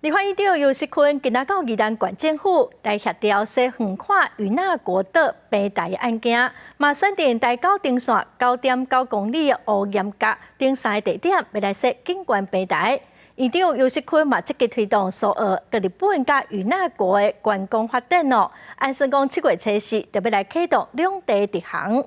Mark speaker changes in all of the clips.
Speaker 1: 立法院長游錫堃今仔到宜蘭縣政府來協調設遠看與那國島平台的案件，嘛選定台九丁線9.9公里的烏岩角等三个地點，欲來設景觀平台。院長游錫堃嘛積極推動蘇澳佮日本佮與那國的觀光發展哦。按算講7月初四就欲來啟動兩地直航。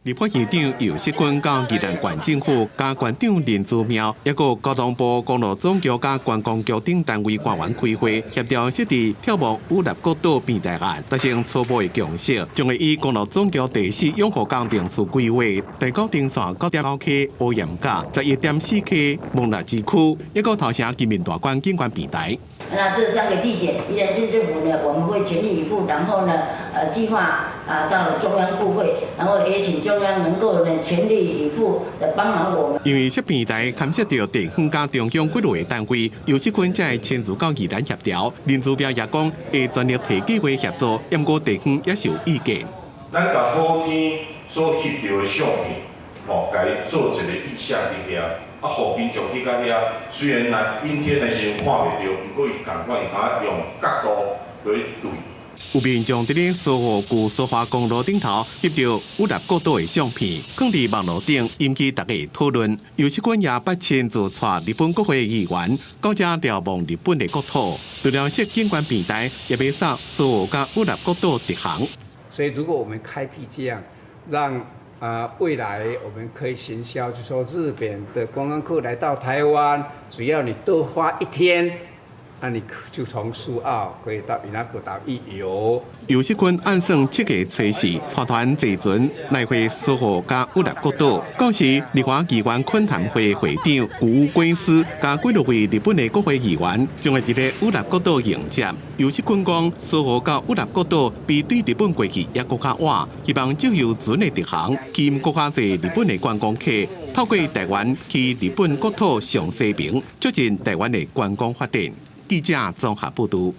Speaker 2: 立法院長游錫堃到宜蘭縣政府、佮縣長林姿妙，抑閣交通部公路總局佮觀光局等單位官員開會，協調設置眺望與那國島平台案，達成初步的共識，將會以公路總局第四養護工程處規劃，台九丁線9.9 K 烏岩角、11.4 K 勐臘支區，抑閣頭城金面大觀景觀平台。
Speaker 3: 那這三個地點，宜蘭縣政府呢，我們會全力以赴，然後呢，計劃啊到了中央部會，然後也請中央能夠呢全力以赴的幫忙我們。
Speaker 2: 因為設平台牽涉到地方佮中央幾落個單位，游錫堃才會親自到宜蘭協調。林姿妙也講會全力提計劃協助，毋過地方也是有意見。
Speaker 4: 咱共好天所翕著的相片，吼，共伊做一個意象佇遐，啊，予民眾去到遐，雖然若陰天的時陣看袂著，毋過伊仝款伊通用角度來對。
Speaker 2: 有民眾佇咧蘇澳舊蘇花公路頂頭翕著與那國島的相片，囥佇網路頂引起大家討論。游錫堃也捌親自帶日本國會議員到遮瞭望日本的國土。除了設景觀平台，也欲送蘇澳佮與那國島直航。
Speaker 5: 所以，如果我們開闢這樣，讓啊未來我們可以行銷，就說日本的觀光客來到台灣，只要你多花一天，那你就從蘇澳可以到與那國島一遊。
Speaker 2: 游錫堃按算7月初四，帶團坐船來回蘇澳佮與那國島。到時立法議員懇談會會長谷龜司佮幾落位日本的國會議員，將會佇咧與那國島迎接。游錫堃講，蘇澳佮與那國島比對日本過去猶閣較晚，希望藉由船的直航，吸引閣較濟日本的觀光客，透過台灣去日本國土上西邊，促進台灣的觀光發展。記者綜合報導。